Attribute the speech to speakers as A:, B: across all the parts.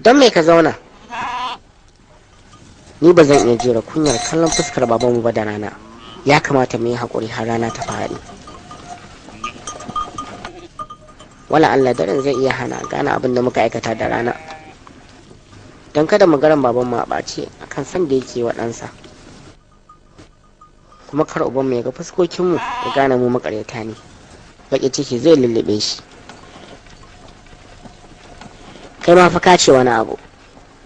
A: Don me ka zauna? Ni ba zan iya jera kunyar kallon fuskar babanmu ba da rana. Ya kamata mu yi haƙuri har rana ta faɗi. Wala Allah daren zai iya hana gane abin da muka aikata da rana. Don kada mu garan babanmu a ɓace akan san da yake wa ɗansa. Kuma kar ubanmu ya ga fuskokinmu ya gane mu maƙaryata ne. Baƙin ciki zai lullube shi. Kai ma fa ka ce wani abu.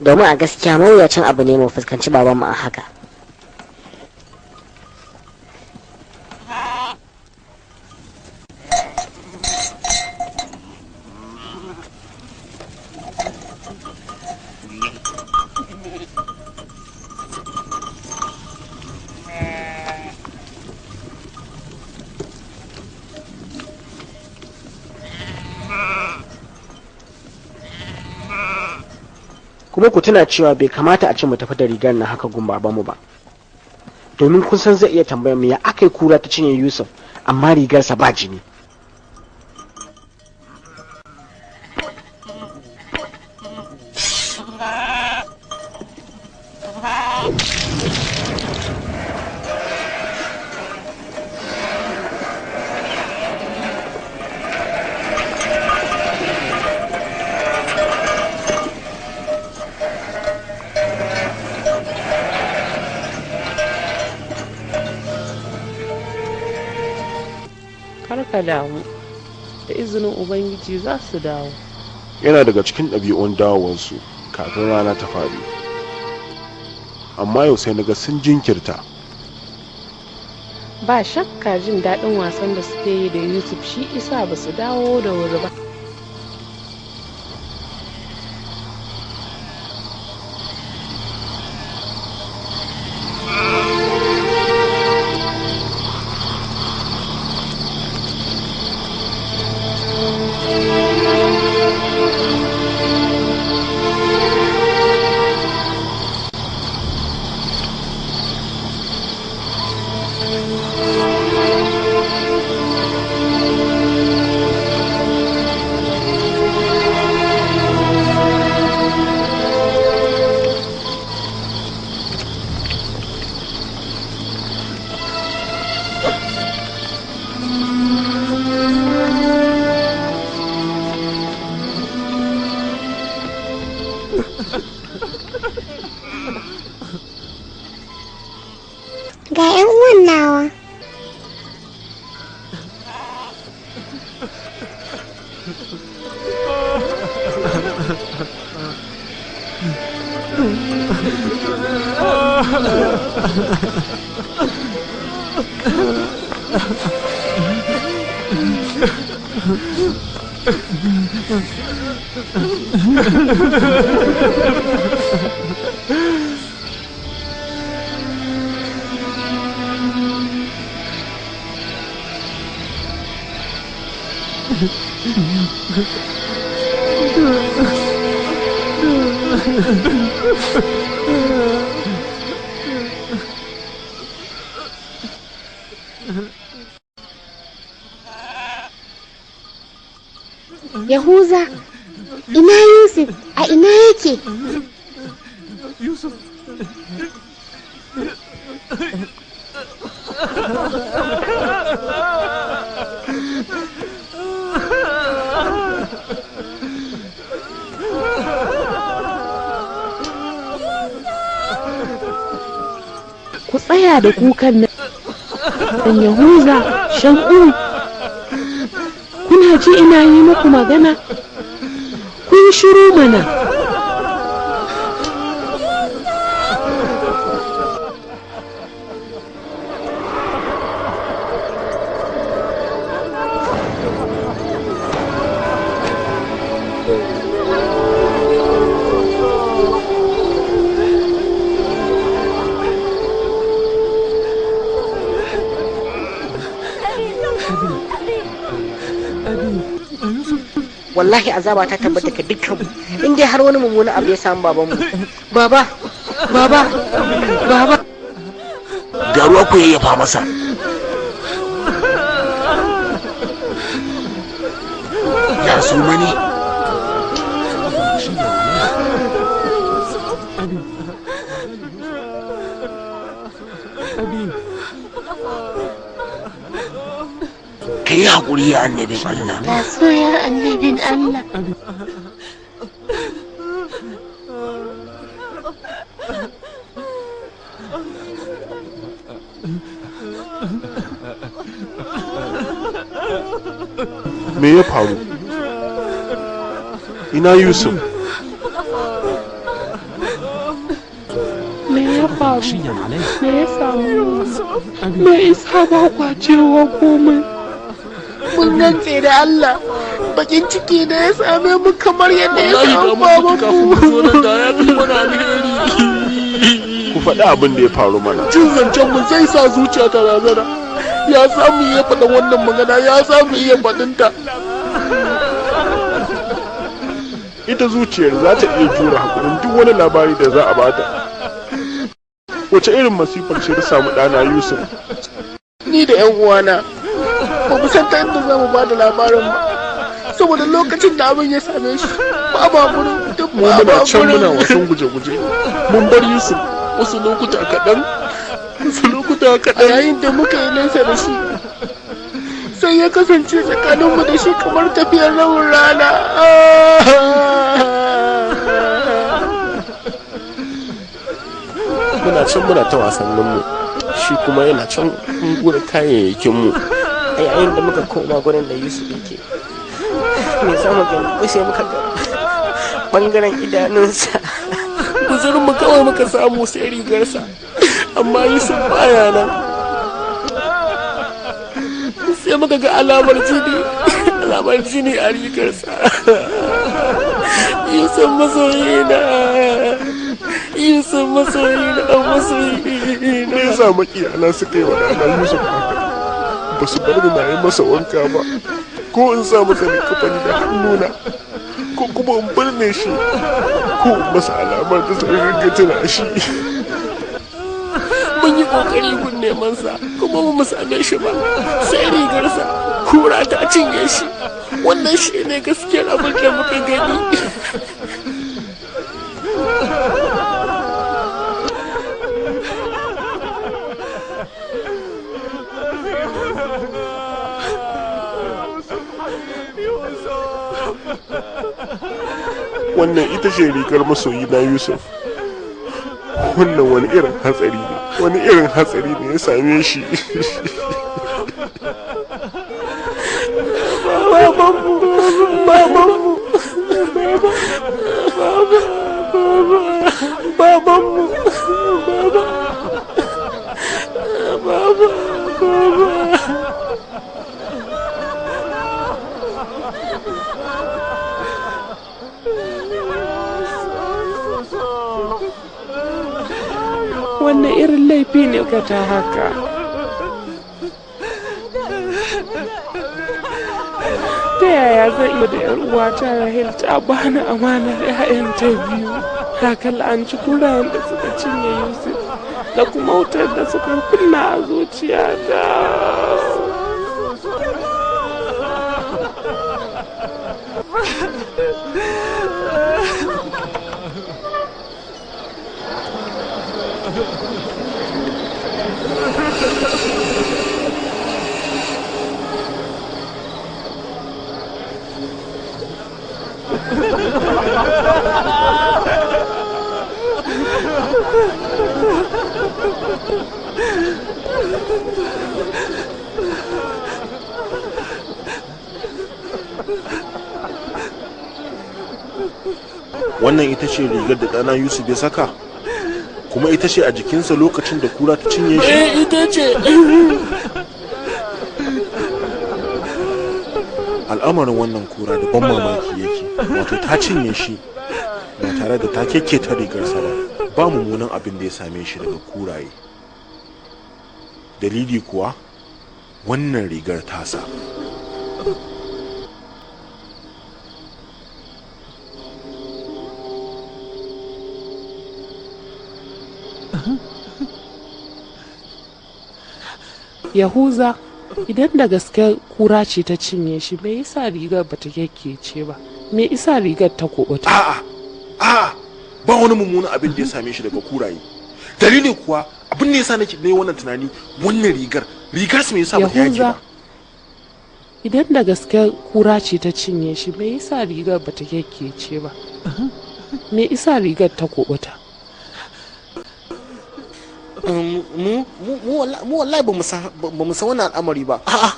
A: Domin a gaskiya mawuyacin abu ne mu fuskanci babanmu a haka.
B: Kuma ku tuna cewa bai kamata a ce mu tafi da rigar na haka gun babanmu ba, domin kun san zai iya tambayar mu ya aka yi kura ta cinye Yusuf amma rigarsa ba jini.
C: Kar ka damu, da izinin Ubangiji za su dawo.
D: Yana daga cikin ɗabi'un dawowarsu kafin rana ta faɗi. Amma yau sai naga sun jinkirta.
C: Ba shakka jin daɗin wasan da suke yi da Yusuf shi isa ba su dawo da wuri ba.
E: Ga 'yan uwan nawa. Yahuza, ina Yusuf, a ina yake?
F: Yusuf.
C: Ku tsaya da kukan nan, Yahuza, Shamu. Kuna ji ina yi muku magana? Kun shiru mana.
A: Wallahi azaba ta tabbata ga dukkan mu in dai har wani mummunan abu ya samu babanmu. Baba, baba, baba.
G: Ga ruwa ku yayyafa masa. Ya suma ne? Ka yi haƙuri ya annabin Allah.
E: Taso ya annabin Allah.
D: Me ya faru? Ina Yusuf?
C: Me ya faru? Me ya samu Yusuf? Me isa ba kwa cewa komai?
B: Mun rantse da Allah, bakin ciki da ya same mu kamar yadda ya samu babanmu.
D: Ku faɗi abin da ya faru mana.
F: Cin zancen mu zai sa zuciya ta razana. Ya samu iya faɗin wannan magana, ya samu iya faɗinta.
D: Ita zuciyar za ta iya jure hakurin duk wani labari da za a bata. Wace irin masifar ce ta samu ɗana Yusuf?
B: Ni da 'yan uwana ba mu san ta inda za mu ba da labarin ba, saboda lokacin da abin ya same shi ba ma gurin, duk
F: Mu
B: ba
F: muna
B: ma
F: can muna
B: gurin.
F: wasan guje-guje. Mun bar Yusuf wasu lokuta kaɗan. Wasu lokuta
B: A
F: kaɗan.
B: yayin da muka yi nesa da shi, sai ya kasance tsakaninmu da shi kamar tafiyar rabin rana.
D: Muna can muna ta wasanninmu, shi kuma yana can gura kayayyakinmu.
A: A yayin da muka koma gurin da Yusuf yake, me za mu gani? Ko sai muka ga bangaren idanunsa.
D: Guzurinmu kawai muka samu sai rigarsa, amma Yusuf baya nan. Sai muka ga alamar jini, alamar jini a rigarsa. Yusuf masoyina, Yusuf masoyina, masoyina. Me yasa makiyana suka yi wa ɗana Yusuf haka? Ba su bar ni na yi masa wanka ba, ko in sa masa likafani da hannuna, ko kuma in birne shi, ko in masa alamar da zai ringa tuna shi. Mun yi kokari gun neman sa, kuma ba mu same shi ba, sai rigarsa kura ta cinye shi. Wannan shi ne gaskiyar abin da muka gani. Wannan ita ce rigar masoyi na Yusuf. Wannan wani irin hatsari ne, wani irin hatsari ne ya same shi.
B: Babanmu, babanmu, babanmu, baba, baba, baba.
C: Wannan irin laifi ne ka ta haka? Ta yaya zan iya da yar uwata Rahil ta bani amanar 'ya'yanta biyu? Ta kal'anci kurayen da suka cinye Yusuf da kuma wutar da suka kunna a zuciyata.
D: Wannan ita ce rigar da ɗana Yusuf ya saka, kuma ita ce a jikinsa lokacin da kura ta cinye shi.
B: Eh, ita ce.
D: Al'amarin wannan kura da ban mamaki yake, wato ta cinye shi ba tare da ta kekketa rigarsa ba. Ba mummunan abin da ya same shi daga kuraye. Dalili kuwa wannan rigar tasa.
C: Yahuza, idan da gaske kura ce ta cinye shi, me yasa rigar bata kyakkece ba? Me yasa rigar ta kubuta?
D: A'a, a'a, ba wani mummunan abin da ya same shi daga kuraye. Dalili kuwa Abin ne yasa nake nayi wannan tunani, wannan rigar su me yasa ba ta yage ba?
C: Idan da gaske kura ce ta cinye shi, me yasa rigar ba ta kyakkece ba? Me yasa rigar ta kubuta?
D: Mu wallahi ba mu san wannan al'amari ba. A'a,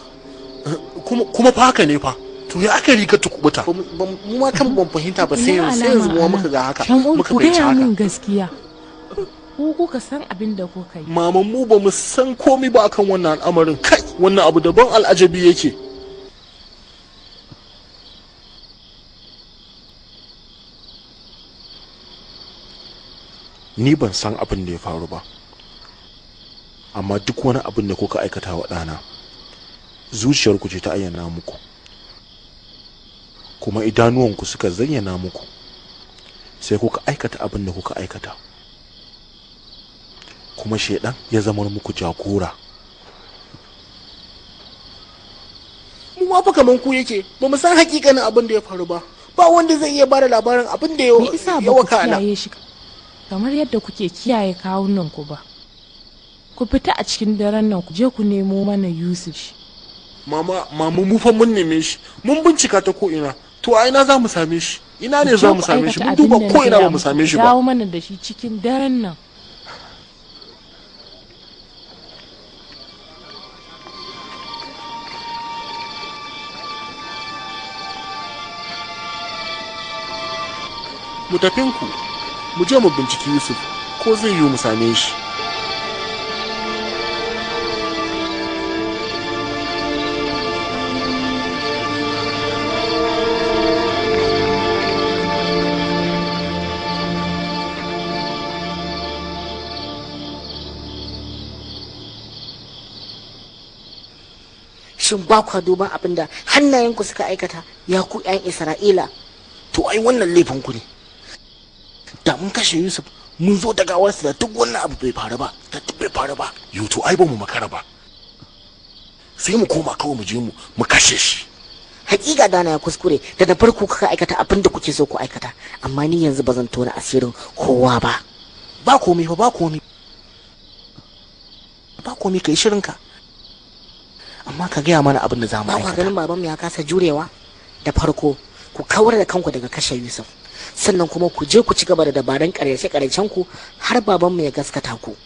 D: kuma fa haka ne fa. To ya aka rigar ta kubuta? Mu ma kan ban fahimta ba sai yanzu mu muka ga haka. Muka
H: fahimci
D: haka.
H: Mun gaskiya. Ku kuka san abin da kuka yi.
D: Maman, mu ba mu san komai ba akan wannan al'amarin. Kai, wannan abu daban al'ajabi yake. Ni ban san abin da ya faru ba, amma duk wani abin da kuka aikata wa ɗana, zuciyarku ce ta ayyana muku, kuma idanuwanku suka zayyana muku, sai kuka aikata abin da kuka aikata, kuma shaidan ya zama muku jagora.
F: Mu ma fa kaman ku yake, ba mu san hakikanin abin da ya faru ba. Ba wanda zai iya bada labarin abin da ya wakana.
H: Kamar yadda kuke kiyaye kawunan ku ba. Ku fita a cikin daren nan ku je ku nemo mana Yusuf.
D: Mama, mu fa mun neme shi, mun bincika ta ko ina. To a ina za mu same shi? Ina ne za mu same shi? Mun duba ko ina ba mu same shi ba.
H: Dawo mana da shi cikin daren nan.
D: Mu tafin ku. Mu je mu binciki Yusuf ko zai yiwu mu same shi.
A: Shin ba kwa duban abin da hannayenku suka aikata, ya ku 'yan Isra'ila?
G: To ai wannan laifin ku ne. Da mun kashe Yusuf mun zo da gawarsa, da duk wannan abu bai faru ba, da duk bai faru ba. Yo, to ai ba mu makara ba, sai mu koma kawai mu je mu kashe shi.
A: Hakika dana ya kuskure da da farko kuka aikata abin da kuke so ku aikata, amma ni yanzu ba zan tona asirin kowa ba.
G: Ba komai ba, ba komai, ba komai, kai shirinka, amma ka gaya mana abin da za mu
A: aikata. Ba ganin babanmu ya kasa jurewa? Da farko ku kawar da kanku daga kashe Yusuf, sannan kuma ku je ku ci gaba da dabarun karyace-karyacen ku har babanmu ya gaskata ku.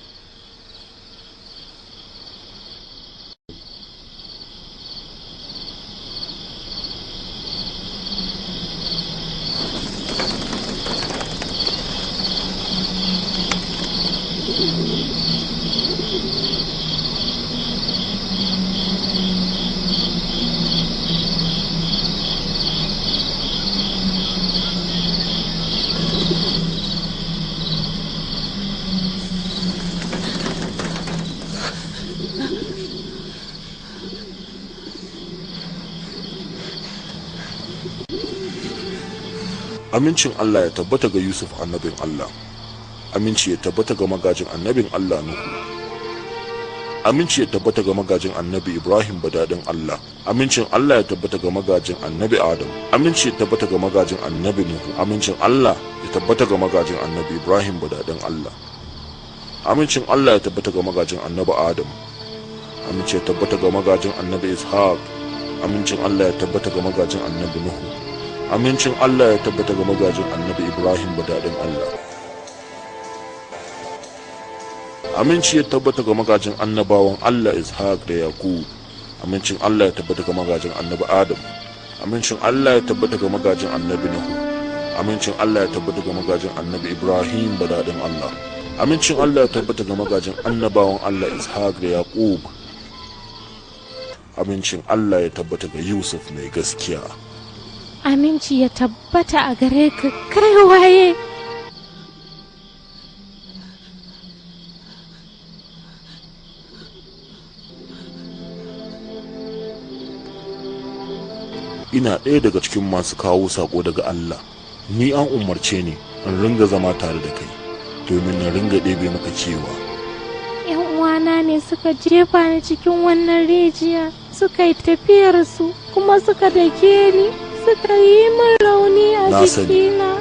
D: Amincin Allah ya tabbata ga Yusuf annabin Allah. Aminci ya tabbata ga magajin annabin Allah Nuhu. Aminci ya tabbata ga magajin annabi Ibrahim badadin Allah. Amincin Allah ya tabbata ga magajin annabi Adam. Aminci ya tabbata ga magajin annabi Nuhu. Amincin Allah ya tabbata ga magajin annabi Ibrahim badadin Allah. Amincin Allah ya tabbata ga magajin annabi Adam. Aminci ya tabbata ga magajin annabi Ishaq. Amincin Allah ya tabbata ga magajin annabi Nuhu. Amincin Allah ya tabbata ga magajin annabi Ibrahim badadin Allah. Aminci ya tabbata ga magajin annabawan Allah Ishaq da Yaqub. Amincin Allah ya tabbata ga magajin annabi Adam. Amincin Allah ya tabbata ga magajin annabi Nuhu. Amincin Allah ya tabbata ga magajin annabi Ibrahim badadin Allah. Amincin Allah ya tabbata ga magajin annabawan Allah Ishaq da Yaqub. Amincin Allah ya tabbata ga Yusuf mai gaskiya.
E: Aminci ya tabbata a gare ka, kai waye?
D: Ina ɗaya daga cikin masu kawo sako daga Allah. Ni an umarce ni in ringa zama tare da kai domin na ringa ɗebe maka kewa.
E: Yan uwana ne suka jefa ni cikin wannan rijiya, suka yi tafiyarsu, kuma suka dake ni, suka yi min rauni a jikina.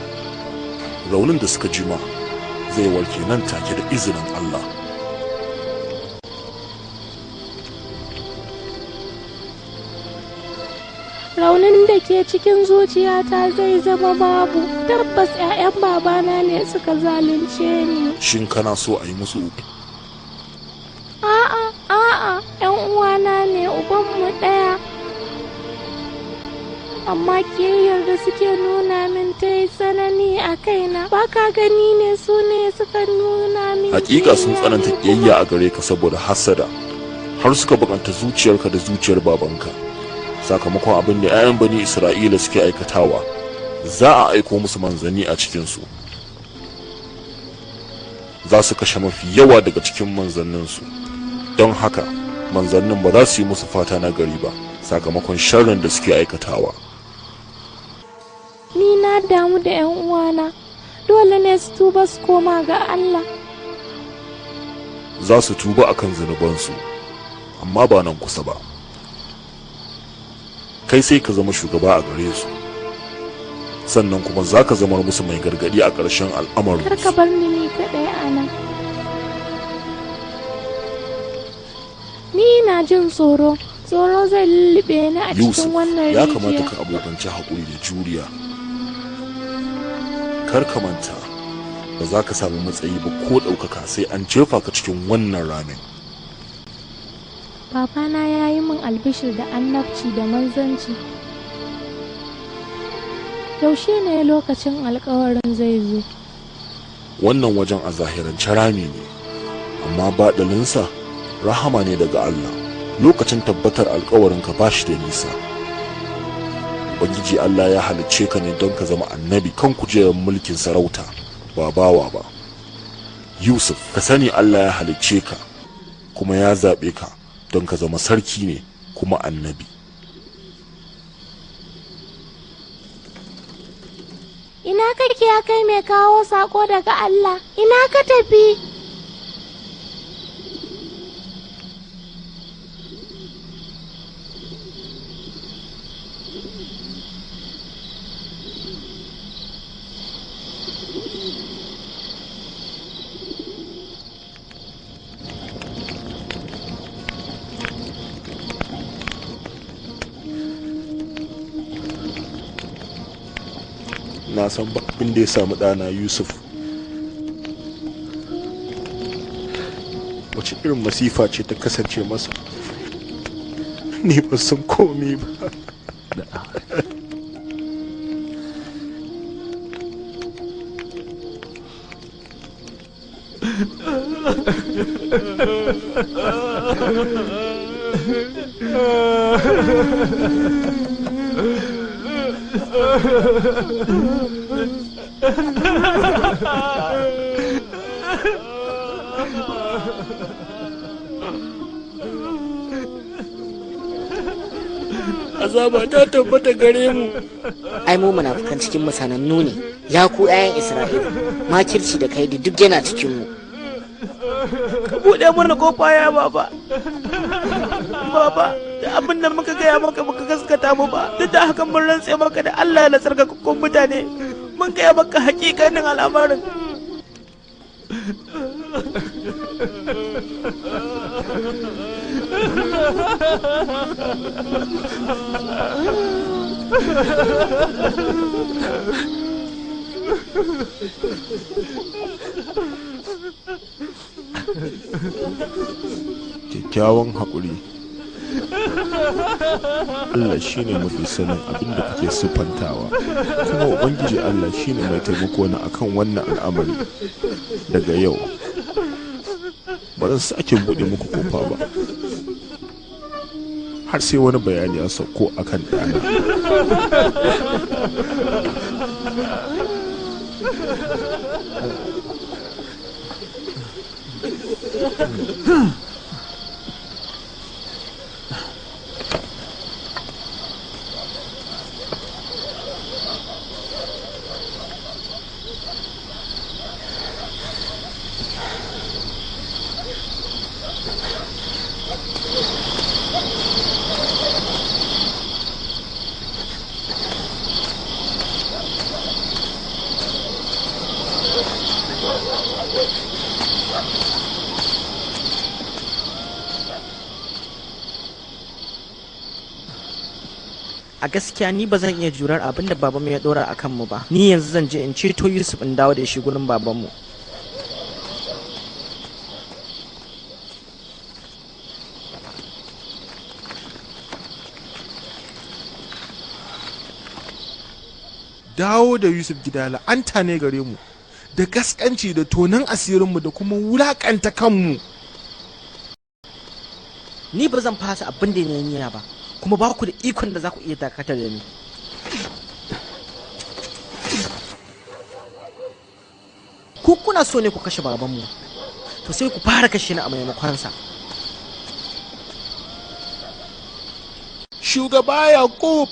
D: Raunin da suka jima zai warke nan take da izinin Allah.
E: Raunin da ke cikin zuciyata zai zama babu. Tabbas 'ya'yan babana ne suka zalunce ni.
G: Shin kana so a yi musu uku?
E: A'a, a'a, 'yan uwana ne, ubanmu ɗaya. Amma kiyayyar da suke nuna min ta yi tsanani a kaina. Ba ka gani ne, su ne suka nuna min
G: Hakika sun
E: kiyayya
G: tsananta
E: ne.
G: kiyayya a gare ka saboda hassada, har suka bukanta zuciyarka da zuciyar babanka. Sakamakon abin da 'ya'yan bani Isra'ila suke aikatawa, za a aiko musu manzanni a cikinsu. Za su kashe mafi yawa daga cikin manzanninsu. Don haka manzannin ba za su yi musu fata na gari ba sakamakon sharrin da suke aikatawa.
E: Ni na damu da 'yan uwana. Dole ne su tuba su koma ga Allah.
G: Za su tuba akan zunubansu, amma ba nan kusa ba. Kai sai ka zama shugaba a gare su, sannan kuma za ka zama musu mai gargadi a ƙarshen
E: Kar
G: al'amarinsu.
E: ka bar ni ni kaɗai a nan. Ni ina jin tsoro. Tsoro zai lullube ni a
G: Yusuf,
E: cikin wannan
G: ya kamata
E: rijiya.
G: ka abokanci haƙuri da juriya. Kar ka manta, ba za ka samu matsayi ba ko ɗaukaka sai an jefa ka cikin wannan ramin.
E: Babana ya yi min albishir da annabci da manzanci. Yaushe ne lokacin alkawarin zai zo?
G: Wannan wajen a zahirance rami ne, amma baɗalinsa rahama ne daga Allah. Lokacin tabbatar alkawarinka ba shi da nisa. Ubangiji Allah ya halicce ka ne don ka zama annabi kan kujerar mulkin sarauta, ba bawa ba. Yusuf, ka sani Allah ya halicce ka kuma ya zaɓe ka don ka zama sarki ne kuma annabi.
E: Ina kake ya kai mai kawo sako daga Allah? Ina ka tafi?
D: Na san ba abin da ya samu ɗana Yusuf. Wace irin masifa ce ta kasance masa? Ni ban san komi ba.
F: Azaba ta tabbata gare mu.
A: Ai mu munafukan cikin mu sanannu ne, ya ku 'ya'yan Isra'ila. Makirci da kaidi duk yana cikin mu.
C: Ka buɗe mana kofa ya baba. Baba, da abin da muka gaya maka baka gaskata mu ba, duk da haka mun rantse maka da Allah na tsarkakakkun mutane. Mun gaya maka hakikanin al'amarin.
D: Kyakkyawan haƙuri. Allah shine mafi sanin abin da kuke siffantawa, kuma Ubangiji Allah shine mai taimako na akan wannan al'amari. Daga yau ba zan sake buɗe muku kofa ba har sai wani bayani ya sauko akan ɗana.
B: A gaskiya ni ba zan iya jurar abin da babanmu ya dora a kanmu ba. Ni yanzu zan je in ceto Yusuf in dawo da shi gurin babanmu.
D: Dawo da Yusuf gida la'anta ne gare mu, da gaskanci da tonon asirinmu da kuma wulakanta kanmu.
B: Ni ba zan fasa abin da na niyya ba, kuma ba ku da ikon da za ku iya dakatar da ni. Ku kuna so ne ku kashe babanmu, to sai ku fara kashe ni a maimakonsa.
D: Shugaba Yakub!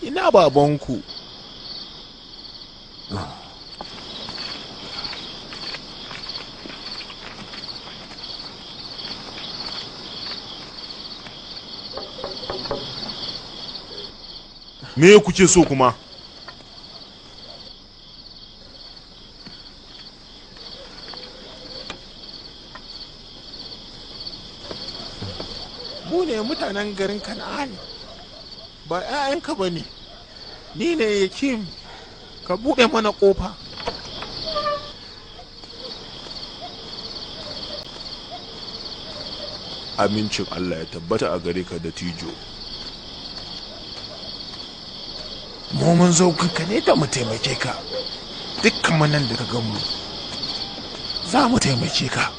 D: Ina babanku?
G: Me kuke so kuma?
D: Mu ne mutanen garin Kana'an, ba 'ya'yanka ba ne. Ni ne Yakim, ka buɗe mana ƙofa.
G: Amincin Allah ya tabbata a gare ka, dattijo.
D: Mu mun zo kanka ne da mu taimake ka. Dukkan mu nan da ka gan mu, za mu taimake ka.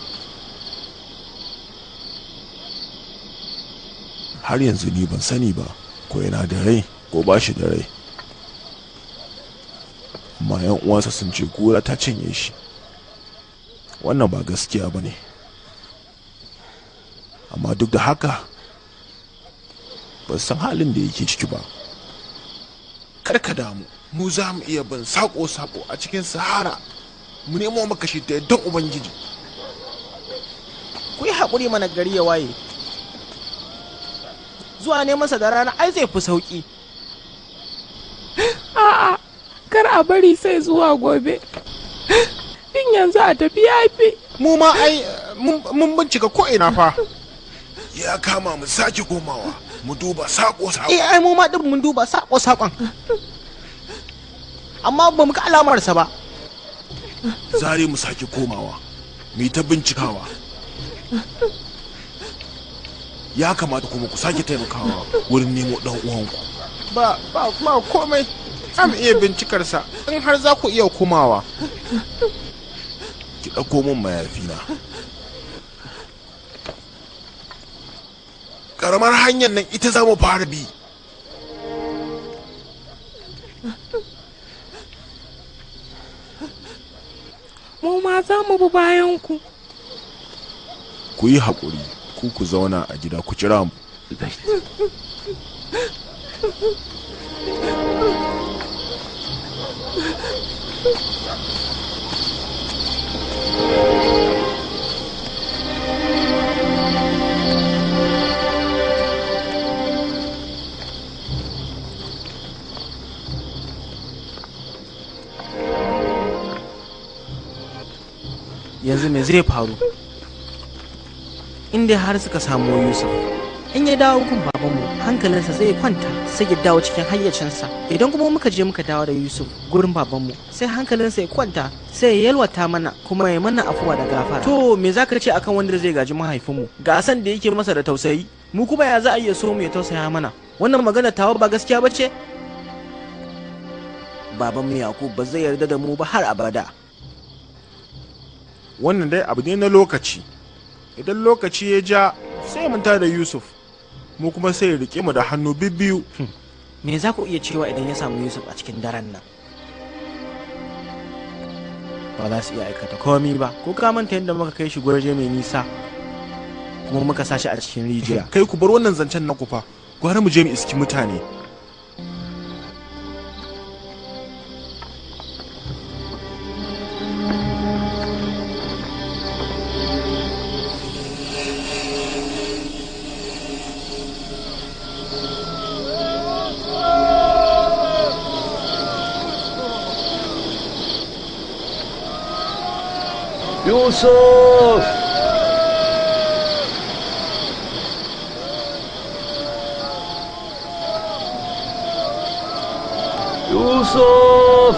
G: Har yanzu ni ban sani ba ko yana da rai ko ba shi da rai. Amma 'yan uwansa sun ce kura ta cinye shi. Wannan ba gaskiya ba ne. Amma duk da haka, ban san halin da yake ciki ba.
D: Kar ka damu, mu za mu iya bin sako-sako a cikin sahara mu nemo maka shi da yardan Ubangiji.
B: Ku yi haƙuri mana gari ya waye. Zuwa neman sa da rana ai zai fi sauƙi.
C: A'a, kar a bari sai zuwa gobe. Din yanzu a tafi yafi.
D: Mu ma ai mun bincika ko ina fa.
G: Ya kama mu sake komawa mu duba sako-sako.
B: Eh, ai mu ma din mun duba sako-sakon. Amma ba mu ga alamarsa ba.
G: Zare mu sake komawa, mu yi ta bincikawa. Ya kamata kuma ku sake taimakawa wurin nemo ɗan uwanku.
D: Ba ba ba komai. Za mu iya bincikarsa in har za ku iya komawa.
G: Ki ɗauko min mayafina. Ƙaramar hanyar nan ita za mu fara bi.
C: Mu ma za mu bi bayan ku.
G: Ku yi haƙuri, ku ku zauna a gida ku jira mu.
B: Yanzu me zai faru? In dai har suka samu Yusuf, in ya dawo gun babanmu hankalinsa zai kwanta, sai ya dawo cikin hayyacinsa. Idan kuma muka je muka dawo da Yusuf gurin babanmu, sai hankalinsa ya kwanta, sai ya yalwata mana kuma ya mana afuwa da gafara. To me zaka ce akan wanda zai gaji mahaifinmu? Ga san da yake masa da tausayi, mu kuma ya za a iya so mu ya tausaya mana? Wannan magana tawa ba gaskiya ba ce? Babanmu Yakub ba zai yarda da mu ba har abada.
D: Wannan dai abu ne na lokaci. Idan lokaci ya ja, sai mun da Yusuf, mu kuma sai ya rike mu da hannu bibbiyu.
B: Me za ku iya cewa idan ya samu Yusuf a cikin daren nan? Ba za su iya aikata komi ba. Ko ka manta yadda muka kai shi gurje mai nisa, kuma muka sa shi a cikin rijiya?
D: Kai, ku bar wannan zancen na ku fa, gwara mu je mu iski mutane.
I: Yusuf! Yusuf!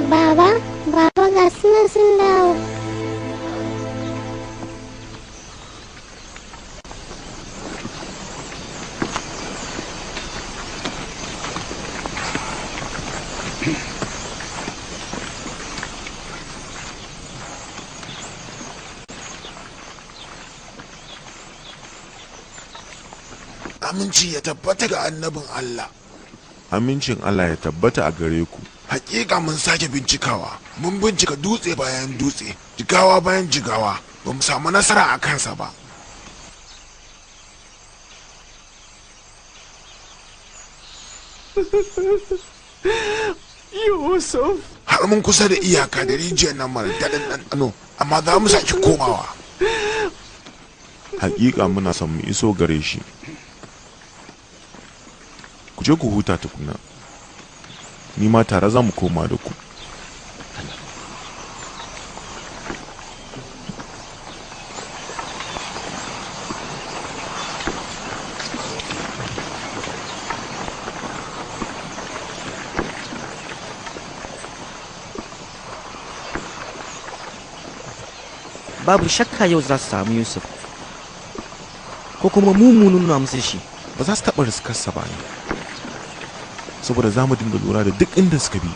E: Baba, baba ga su nan sun dawo.
G: Aminci ya tabbata ga annabin Allah.
D: Amincin Allah ya tabbata a gare ku.
G: Hakika mun sake bincikawa, mun bincika dutse bayan dutse, jigawa bayan jigawa, ba mu samu nasara a kansa ba.
C: Yusuf.
G: Har mun kusa da iyaka da rijiyar nan mara daɗin ɗanɗano, amma za mu sake komawa.
D: Hakika muna son mu iso gare shi. Ku je ku huta tukuna. Ni ma tare za mu koma da ku.
B: Babu shakka yau za su samu Yusuf. Ko kuma mu mu nuna musu shi.
D: Ba za su taɓa riskarsa ba ne. Saboda za mu dinga lura da duk inda suka bi.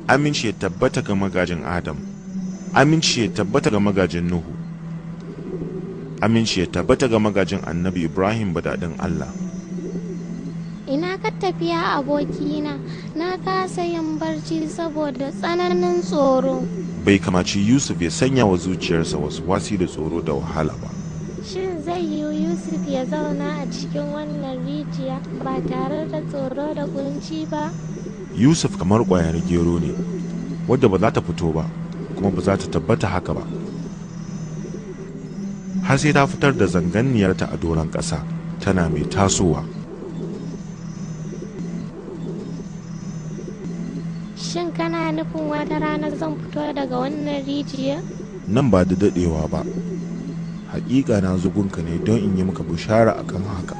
D: Aminci ya tabbata ga magajin Adam.
J: Aminci ya tabbata ga magajin Nuhu. Aminci ya tabbata ga magajin Annabi Ibrahim badadin Allah.
E: Ina ka tafiya abokina, na kasa yin barci saboda tsananin tsoro.
J: Bai kamaci Yusuf ya sanya wa zuciyarsa wasu wasi da tsoro da wahala ba.
E: Shin zai yiwu Yusuf ya zauna a cikin wannan rijiya ba tare da tsoro da kunci ba?
J: Yusuf kamar ƙwayar gero ne, wadda ba za ta fito ba, kuma ba za ta tabbata haka ba. Har sai ta fitar da zanganniyarta a doron ƙasa, tana mai tasowa.
E: Shin kana nufin wata rana zan fito daga wannan rijiya?
J: Nan ba da daɗewa ba. Hakika na zo gunka ne don in yi maka bishara akan haka.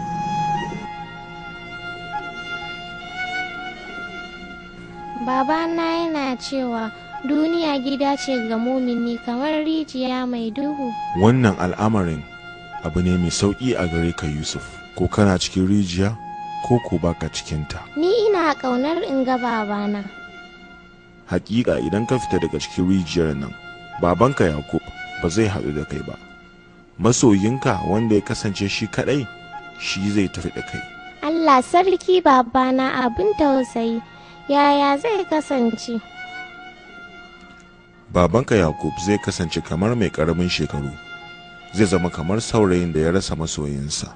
E: Babana yana cewa duniya gida ce ga mumini kamar rijiya mai duhu.
J: Wannan al'amarin abu ne mai sauƙi a gare ka Yusuf, ko kana cikin rijiya ko ko baka cikinta.
E: Ni ina ƙaunar in ga babana.
J: Hakika idan ka fita daga cikin rijiyar nan, babanka Yakub ba zai haɗu da kai ba. Masoyinka wanda ya kasance shi kaɗai, shi zai tafi da kai.
E: Allah sarki babana abin tausayi, yaya zai kasance?
J: Babanka Yakub zai kasance kamar mai ƙaramin shekaru, zai zama kamar saurayin da ya rasa masoyinsa.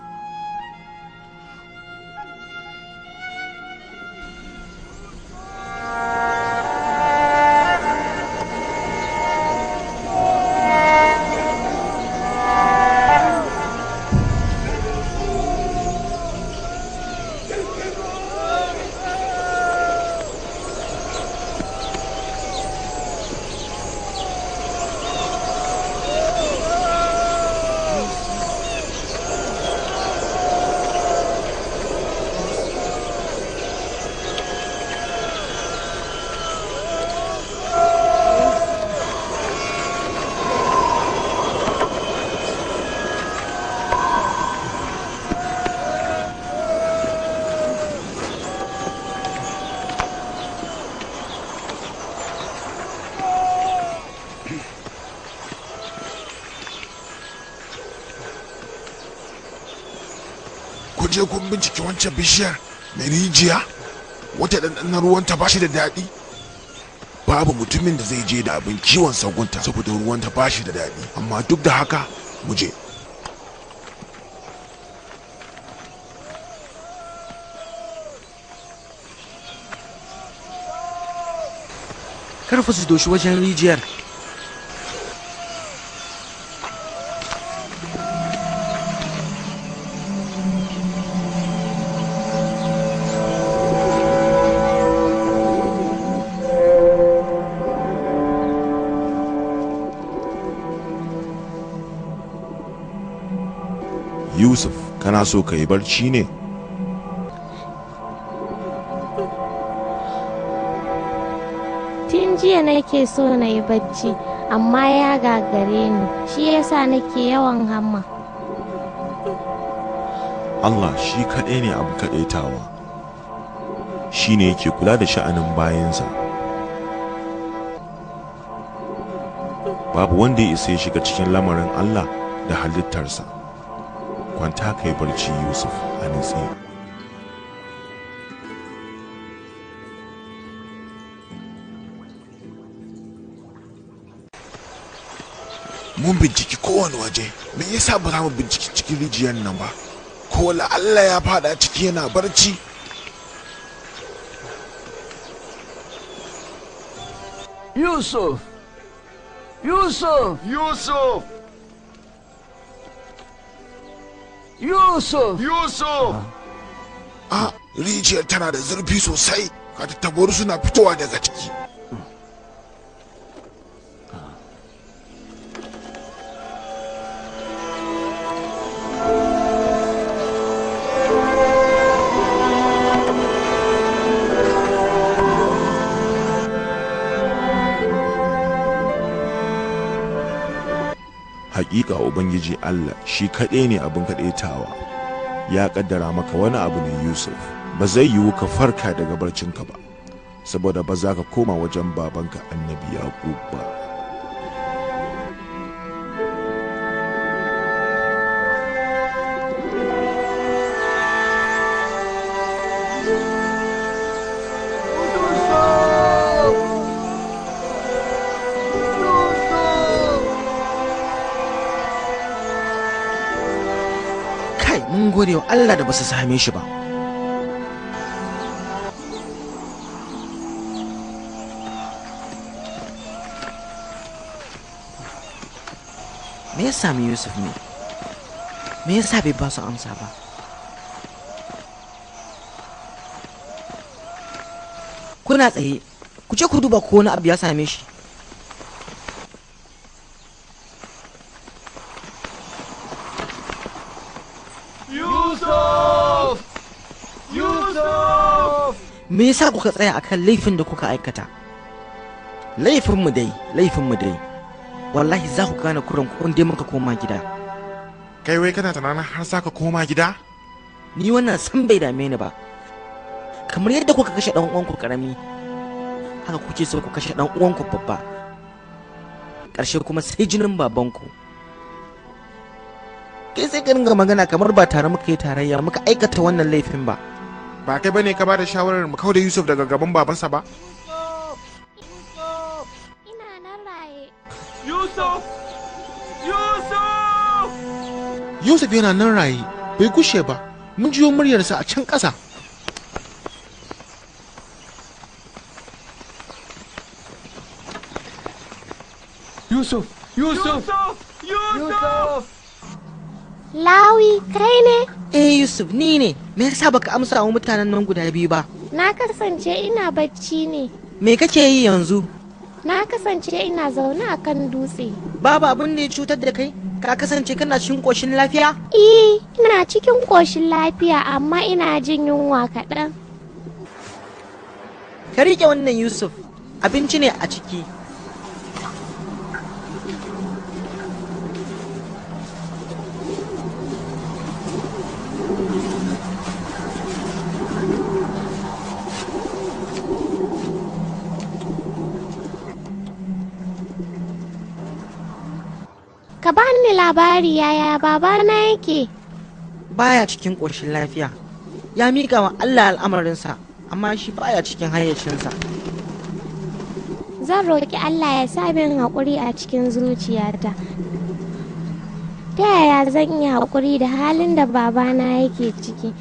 G: Kun je kun bincike wancan bishiyar mai rijiya wata ɗanɗanon ruwanta ba shi da daɗi. Babu mutumin da zai je da abin kiwon sagunta saboda ruwanta ba shi da daɗi, amma duk da haka mu je.
B: Karfa su doshi wajen rijiyar.
J: Yusuf, kana so ka yi barci ne?
E: Tun jiya nake so na yi bacci, amma ya gagare ni, shi yasa nake yawan hamma.
J: Allah shi kaɗai ne abu kaɗaitawa, shi ne yake kula da sha'anin bayansa. Babu wanda ya isa ya shiga cikin lamarin Allah da halittarsa. Kwanta ka yi barci Yusuf a nutse.
G: Mun binciki kowane waje, me yasa ba za mu binciki cikin rijiyar nan ba? Ko Allah ya fada ciki yana barci?
I: Yusuf! Yusuf!
D: Yusuf!
I: Yusuf!
D: Yusuf!
G: A rijiyar tana da zurfi sosai, katattabaru suna fitowa daga ciki.
J: Hakika Ubangiji Allah shi kaɗai ne abin kaɗaitawa. Ya ƙaddara maka wani abu ne Yusuf, ba zai yiwu ka farka daga barcinka ba, saboda ba za ka koma wajen babanka Annabi Yaƙub ba.
B: gode wa Allah da basu same shi ba. Me ya sami Yusuf ne? Me yasa bai ba su amsa ba? Kuna tsaye, ku je ku duba ko wani abu ya same shi.
I: Yusuf! Yusuf!
B: Me yasa kuka tsaya akan laifin da kuka aikata? Laifinmu dai, laifinmu dai. Wallahi za ku gane kuran ku in dai muka koma gida.
J: Kai wai kana tunanin har za ka koma gida?
B: Ni wannan san bai dame ni ba. Kamar yadda kuka kashe dan uwanku karami, haka kuke so ku kashe dan uwanku babba. Ƙarshe kuma sai jinin babanku. Kai sai ka ringa magana kamar ba tare muka yi tarayya muka aikata wannan laifin ba.
J: Ba kai bane ka bada shawarar mu kauda Yusuf daga gaban babansa ba?
E: Ina nan raye.
I: Yusuf! Yusuf!
F: Yusuf yana nan raye, bai gushe ba. Mun jiyo muryarsa a can ƙasa.
I: Yusuf! Yusuf! Yusuf!
E: Lawi, kai ne?
B: Eh Yusuf, ni ne. Me yasa baka amsa wa mutanen nan guda biyu ba?
E: Na kasance ina bacci ne.
B: Me kake yi yanzu?
E: Na kasance ina zaune a kan dutse.
B: Babu abin da ya cutar da kai? Ka kasance kana cikin ƙoshin lafiya?
E: Eh, ina cikin ƙoshin lafiya amma ina jin yunwa kaɗan.
B: Ka riƙe wannan Yusuf, abinci ne a ciki.
E: Ka bani labari yaya babana yake.
B: Baya cikin ƙoshin lafiya. Ya miƙa wa Allah al'amarinsa, amma shi baya cikin hayyacinsa.
E: Zan roƙi Allah ya sa min haƙuri a cikin zuciyata. Ta yaya zan iya haƙuri da halin da babana yake ciki?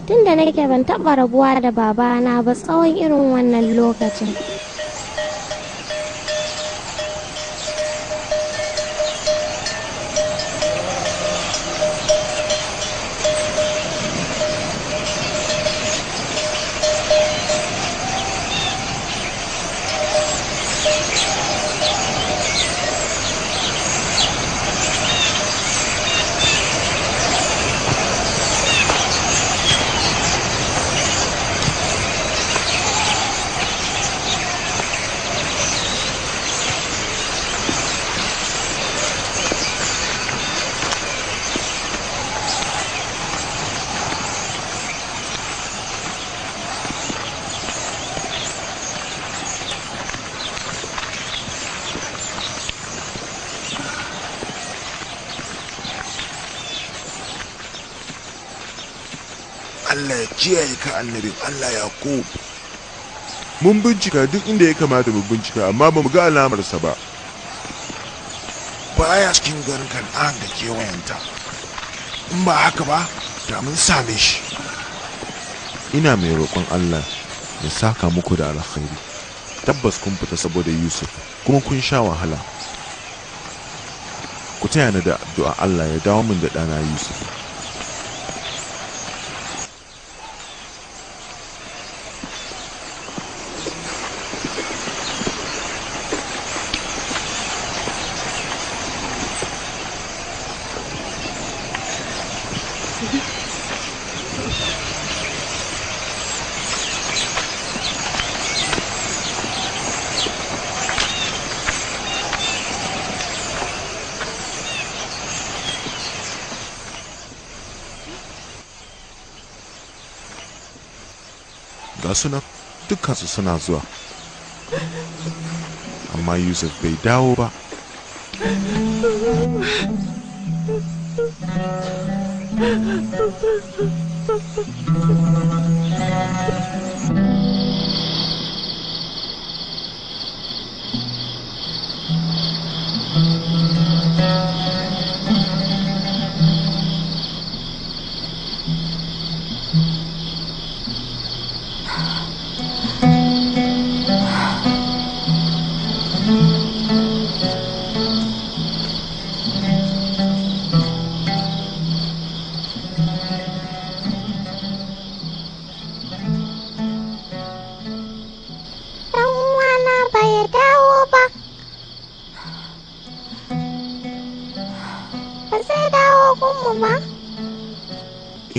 E: Tun da nake ban taɓa rabuwa da babana ba tsawon irin wannan lokacin.
J: Allah ya kiyaye ka annabin Allah Yaqub. Mun bincika duk inda ya kamata mu bincika amma ba mu ga alamarsa ba. Baya cikin garin Kan'an da kewayenta. In ba haka ba, da mun same shi. Ina mai roƙon Allah ya saka muku da alkhairi. Tabbas kun fita saboda Yusuf kuma kun sha wahala. Ku taya ni da addu'a Allah ya dawo min da ɗana Yusuf. Ga sunan dukkansu suna zuwa, amma Yusuf bai dawo ba.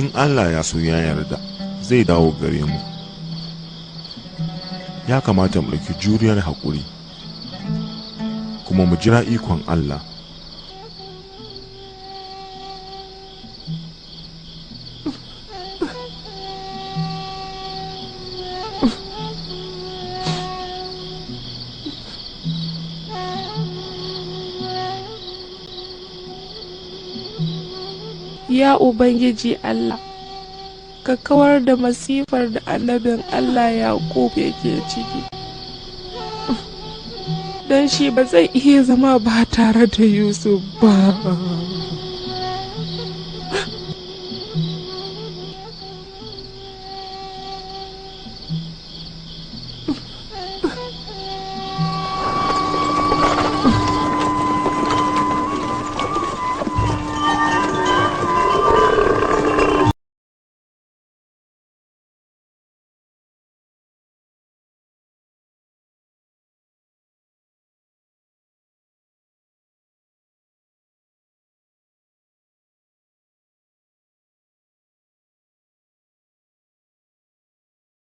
J: In Allah ya so ya yarda, zai dawo gare mu. Ya kamata mu ɗauki juriyar haƙuri, kuma mu jira ikon Allah.
C: Ya Ubangiji Allah, ka kawar da masifar da annabin Allah Yaƙub yake ciki, don shi ba zai iya zama ba tare da Yusuf ba.